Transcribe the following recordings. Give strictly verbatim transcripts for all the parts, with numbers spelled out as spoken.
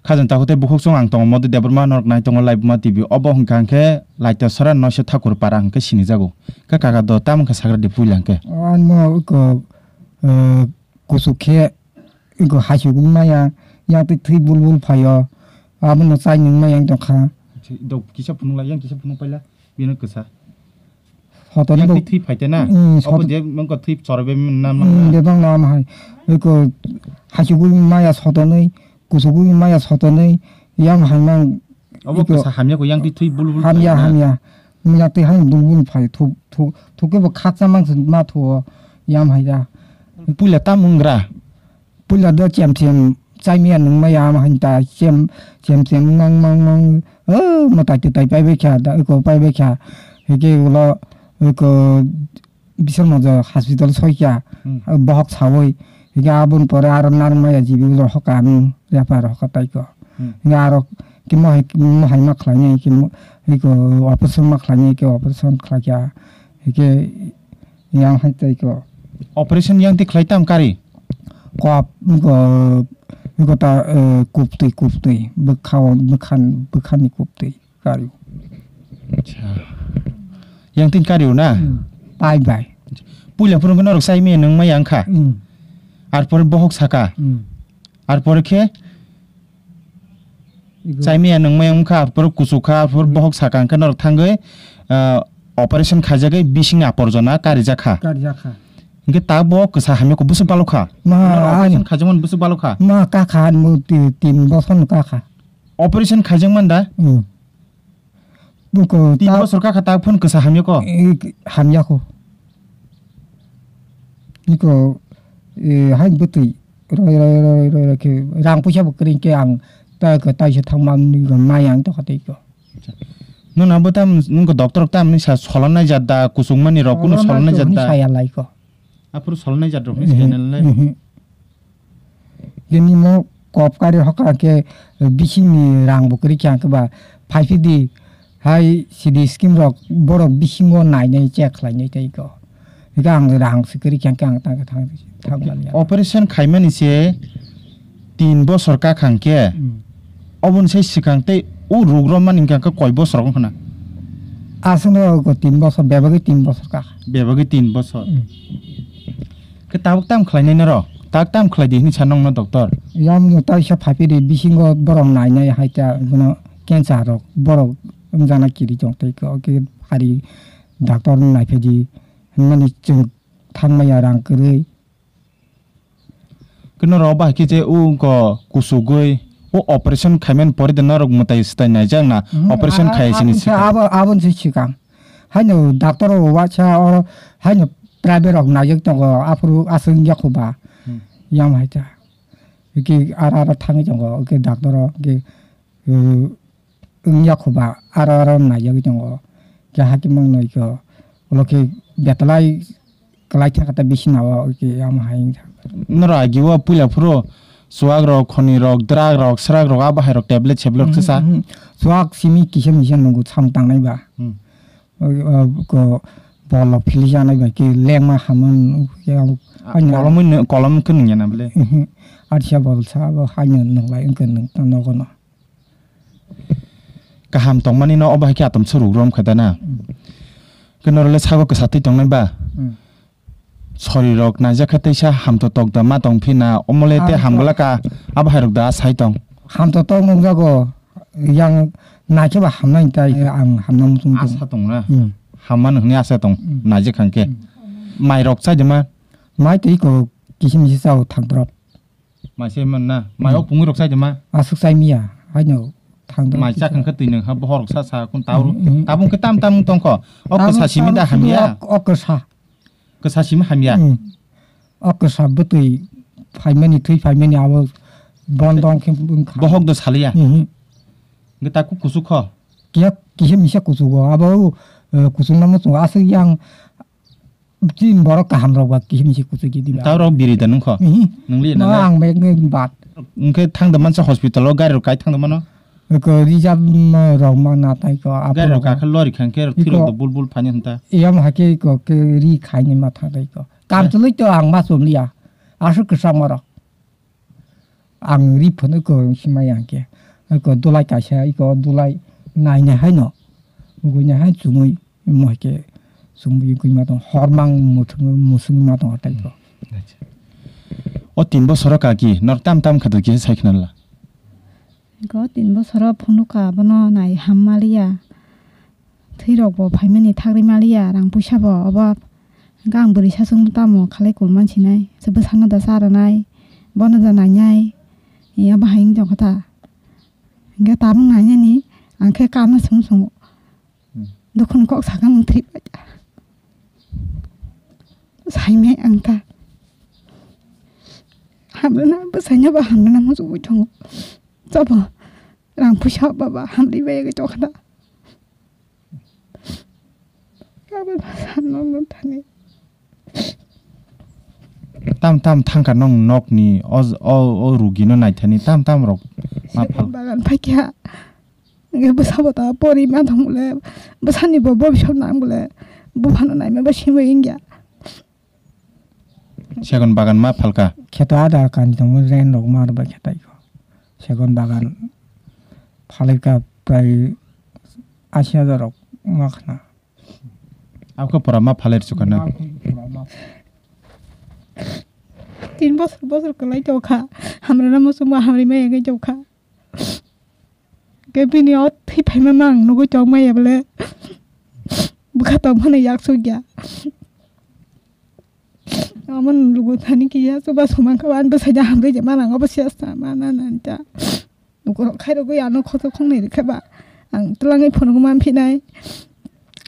Khajang takhuk tei bukhuk chwng ang tongo Madhu Debbarma, norok nai tongo Laibuma T V. Obo hwnkha hwnkhe Laito Sora Noise Thakur Para hwnkhe sinijago. Khe kaka do tamo khe sagra di puila hwnkhe. Ano iko, eh, kuchuk khe iko haichuk wng maya, yang twi thwi bul bul phaio. Abono chai nung maya wng tongkha. Dok kisa phunuk lai, yang kisa phunuk paila. Bini kwsa. Sotonwi yang bo twi thwi phaite na? Mm, obo soton- je mangko thwi chorbe na, mm, mangna? Bebak na ama hai. Eko hachugwi maya sotonwi, kusugwi maya sotonwi, yang hai mang. Obo eko kwsa hamya ko, yang twi thwi bul bul hamya, phaina? Hamya. Yang twi hai bul bul phai, thuk, thuk, thuk ke bo khaksa mang se ma thuo, yang hai da. Puila tam wng gra? Puila do chem chem chai maya nung maya ama hai ta chem, chem chem mang mang mang. O mwtai twtai pai bai kha da, eko pai bai kha. Hike ulo eko Biswanath hospital soi kha. Hmm. Bohok sawi. Hike aboni pore aro nang maya jibi ulo hoka ano refer hoka tai ko. Hmm. Hike aro kimo hai, kimo hai ma khlai nai, kimo hiko operation ma khlai nai, hike operation khlai kha. Hike yang hai tai ko. Operation yang ti khlai tam kari? Kop, ko, ko ta, eh, kuptwi, kuptwi, bwkhao, bwkhan, bwkhani kuptwi, kari. Acha. Yang tin kari na? Hmm. Pai bai. Puila phuru norok chai maya nung maya wngkha? Hmm. Ar pore bohok saka? Hmm. Ar pore khe? Igo. Chai maya nung maya wngkha, ar pore kuchuk kha, ar pore bohok saka wngkha, norok thangwi, ah, operation khaijagwi bisingni aporjona karijak kha. Karijak kha. Hingke ta bo kwsa hamya ko bwswk balok kha? Ma, norok operation ani khaijakmani bwswk balok kha? Ma, kakha ani mo ti-, tin boson kakha. Operation khaijakmani da? Hmm. Buko tin ta- bosor kakha ta phone kwsa hamya ko? Eh, hamya ko. Niko, eh, hai bwtwi roi, roi, roi, roi, roi khe rang puisa bo kwrwi khe ang ta khe taisa thangma nini ko mai ang tokha tei ko. Nuna bo tam, nungko doctor tam ni sa solonai jat da, kusung mani rok kuno solonai jat da. Saya lai ko. Aphuru solonai jat rok ni Mhm, channel le. Mhm. Bini mo kop kari hoka khe bisingni rang bo kwrwi khe ang khe ba phai phidi hai C D scheme rok borok bisingo nainai check khlainai tei ko. Hingke ang rang se kwrwi khe ang tang thang thang manya. Operation khaimani se tin bosor kakhang khe Hmm. Oboni sai swkang tei o ruk romani hingka khe koi bosor wng khna? Aswkno ko tin bosor, bebagwi tin bosor ka. Bebagwi tin bosor. Hmm. Khe tabuk tam khlainai norok? Tak tam khlai di hwnwi sa nongno doctor? Yamno taisa phaipiri bisingo borok nainai hai ta bono cancer rok borok wngjaknai kiri tong tei ko khe hari doctor naiphaidi hwnmani chwng thangmaya rang kwrwi. Khe norok bahai khe je o wngkha kuchugwi, o operation khaimani pore de norok mwtai swtai naijak na, Mhm, operation a-, a-, khaiya sini aboni swkang. Abo, aboni se swkang. Haino doctor rok waisa oro haino private rok naijak tongo, aphuru aswk wngya kho ba. Hmm. Yang hai ta. Hwnkhe aro aro thangwi tongo, hwnkhe doctor rok hwnkhe, uh, wngya kho ba, aro aro naijagwi tongo. Khe hakhe mangno iko, ulo khe betwlai kwlai thangkha ta bisina o, iko amo hai wngkha. Norok agi o puila phuru chuwak rok, khoni rok, drak rok, srak rok, abo hai rok tablet seblet Mhm, khe sa? Mhm. Chuwak simi kisa misa nungo sam tangnai ba. Hmm. O, o, ko bol rok philijaknai bai khe lengma hamya nung khe ang A, haino kolomwi nw-, kolom khe nungya na bwle? Mhm. Arsa bol sa bo haino nunglai wngkha nung nogo no. Kaham tongmani no obo hai khe atom se ruk rom kha da na? Hmm. Khe norok le sago kwsa twi tongnai ba? Hmm. Sori rok naijak khe teisa hamto tok da ma tong phi na, omo le te Ah, hamgwlak ka, abo hai rok da sai tong. Hamto tok nukjago, yang naikhe ba hamnai tai ang hamna muchung tongo. Asa tong na? Hmm. Hamma nw hwnwi asa tong, Hmm. naijak kha khe. Hmm. Mai rok chai de ma? Mai twi ko kisim si chao thang drop. Mai se man na? Mai Hmm. o pungwi rok chai de ma? Aswk chai miya, haino thang drop Mai kisa. Chakha khe twi nang ha bohor rok sa sa kun tau. Hmm, hmm. Tabung khe tam tam tong kho. O Tabung kwsa simi da tam hamya? Ok, ok kwsa. Kwsa simi hamya? Hmm. O kwsa bwtwi phaimani, thwi phaimani abo bondong khe wngkha. Bohok do saliya? Mhm. Hwnkhe ta ku-, kuchuk kho? Kiya kisa misa kuchugo. Abo, eh, kuchukma muchungo. Aswk yang tin borok kaham rok ba kisa misa kuchukya diba. Ta rok biri da nung kho? Mhm. Nung liya na Ma le? Ang bag ni bat. Hwnkhe thang da mansa hospital o gari rok kai thang da mano? Ko reserve, mm, rok ma na tai ko, apo Gari rok rok. Kakha lori khan khe rok thwi rok Iko do bul bul phani hwn ta. Iyam hakhe ko ke ri khaini ma tha tai ko. Kam Eh. Chului to ang ma chum liya. Aswk kwchangma rok. Ang ri phano ko sima yang khe. Iko dulai kaisa, iko dulai nainai haino, ugui nai hai chumui, mo hai khe chumui ugui ma tong, hor mang muthung, musung ma tong, tai ko. Acha. O tin bosoro kaki, nor tam tam khato kisa sai khna la. Iko tin bosoro phunukha, abono nai ham maliya. Thwirokbo phaimani thagri maliya, rang puisabo obo gang bwrwi sasung tamo khalai kulman sinai, se bwsano da cha rwnai, bono da nainai, ya bahai wng tongkha ta. Hingke tabuk nainani, ang khe karno sung sungo. Hmm. Dukhun kok sakha mung thwi pai. Saimai ang ta. Hamrwna bwsaino bo hamrwna muchungwi tongo. Chobo rang puisa baba hamri bai tongkha ta. Tam tam thangkha nong nokni o, o, o rugino naithani tam tam rok ma phal. Bagan phaikha. Nge bwsabo ta pori ma thang bole. Bwsani bo bobisok nang bole. Buphano naima ba simoi wngya. Segon bagan ma phalka. Kheto ada kani tongmo ren rok ma rwbai khe taiko. Segon bagan phalika prai asi hajar rok ma khna. Abkhe pura ma phalai rwchukha na. Tin bosor bosor kwlai tokha. Hamrwna muchungma hamri ma yagwi tokha. Khe bini o thwi phaima ma ang nugwi tongmaya bole. Bwkha tongmani yak sukya. Omo lugu thani kiya chuba sumang kha, ani bwsai da hamri je manang obo siya sa ma na na ta. Lugu rok khai rogwi ano khoto khongnwi rikha ba. Ang twlangwi phunuk man phinai.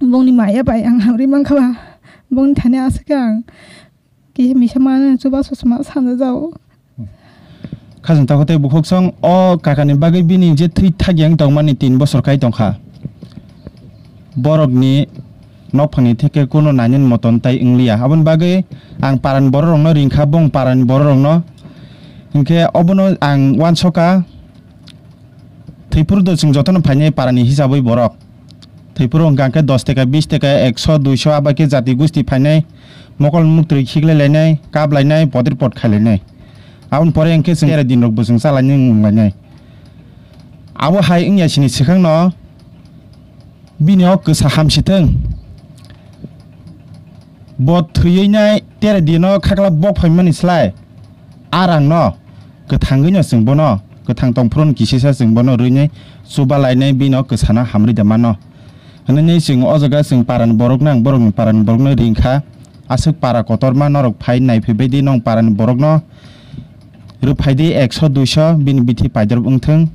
Bongni maya bai ang hamri man kha ba. Bongni thani aswk ang. Kisa misa mano chubachu sma sana jao. Khajang tako tei bukhuk song o kakani bagwi bini je thwi thak yang tongmani tin bosor kai tongkha. Borokni nokphangni theke kuno nainani moton tai wngliya. Aboni bagwi ang parani bororokno ringkha, bong parani bororokno. Hinkhe obono ang uansoka. Thwiphuru do chwng jotono phainai parani hisabwi borok. Thwiphuru hwnkha khe dos teka, bis teka, ekso, duiso, abo khe jati gusti phainai, mokol muktwi khiklai lainai, kap lainai, podir pot khai lainai. Aboni pore hwnkhe chwng tere dinrok bo chwng cha lainai, nung lainai. Abo hai wngya sini swkangno bini o kwsa hamsithwng. Bo thwiwi nai tere dino khakla bok phaimani slai, a rangno kwthangwino chwng bono, kwthang tongphuru kisisa chwng bono rwinai chuba lainai bino kwsano hamri da mano. Hwnwi chwng o jaga chwng parani borokno, ang borokni parani borokno ringkha, aswk para kotorma norok phai naiphaibaidi nong parani borokno. Rwphaidi ekso duiso bini bithi paidorop wngthwng.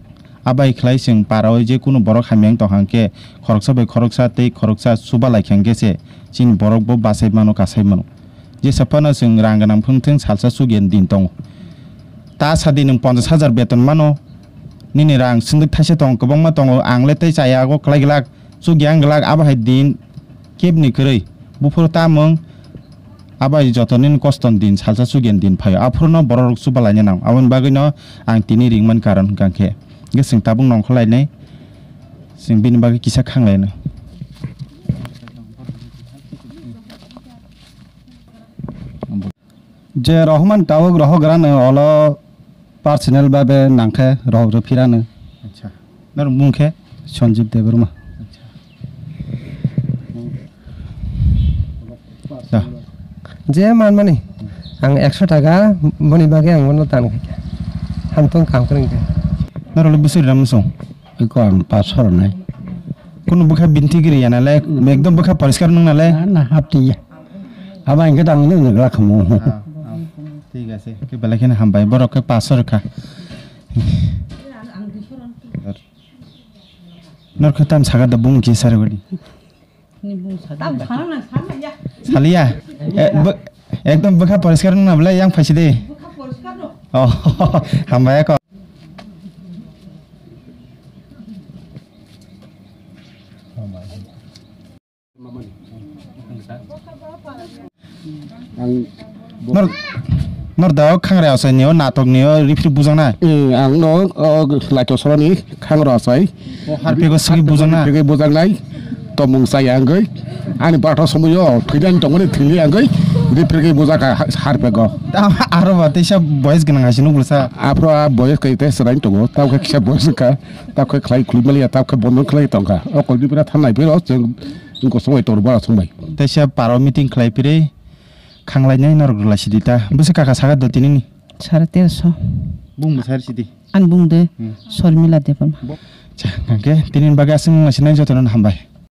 Abai khlai chwng parao je kunu borok hamya wng tongkha hwnkhe khoroksa bai khoroksa tei khoroksa chuba laikha hwnkhe se chini borok bo bachai mano, kasai mano. Jesa phano chwng rang gwnang phwngthwng salsa chukya din tongo. Ta sadi nwng ponchash hajar beton mano, nini rang swngdwk thaisa tongo, kwbangma tongo, ang le tei chaya ago kwlai glak. Chukya wng glak abo hai din kebni kwrwi. Buphuru tamung abo hai joto nini kosto ni din salsa chukya ni din phaio. Aphuru no borok rok chuba laina nang. Aboni bagwi no ang tini ring man karon hwnkha khe. Hwnkhe chwng tabuk nongkhor lainai. Chwng bini bagwi kisa khang lainai. Je rohman tabuk rohok rano olo personal babe nangkhe rohok rw phirano. Acha. Nor mung khe? Sanjib Debbarma. Acha. Da. Je manmani ang ekso taka boni bagwi ang bono tan khe. Hamtong kam kwrwng khe. Nor le bwswk ram song? Iko ang paso rwnai. Kunu bwkha binti giri ya nale, ekdom bwkha poriskar nung nale. Na, na, hapti ya. Aba engke tang nung nung lakhamu. Ah, ah. Thik ase, ke belai kheno hambai. Borok khe paso rwkha. Nor khe tam sagar da bung kisa rwbadi. Saliya. Eh, bo-, ekdom bwkha poriskar wngna belai yang phaisi de. Oh, hambai ko. Ang Nor, nor da o khangra asai ni o natok ni o rifri bujang na. Eh, ang no, o, laito soro ni khangra asai. O harpego sigi bujang na. Harpego bujang nai. Tomung saya angoi. Ani batho somoyo, thidan tongoni thili angoi. Bini pherke bujaka ha-, harpego. Aro ba teisa boyes gwnang hai se nuk bwsa. Aphro a boyes kai te serain tongo. Tao khe kisa boyes ka. Tao khe khlai khulmaliya, tao khe bondo khlai tongkha. O koi bipra thanai phiro chwng gosong bai tor bara song bai. Teisa paro meeting khlai phire khanglai nai norok rwlai sidi ta. Bwsa kaka saga do tinini. Sare terso. Bung bwsa sidi. An bung de. Hmm. Sormila Debbarma. Cha, hwnkhe tinini bagwi aswk nang sinai jotono hambai.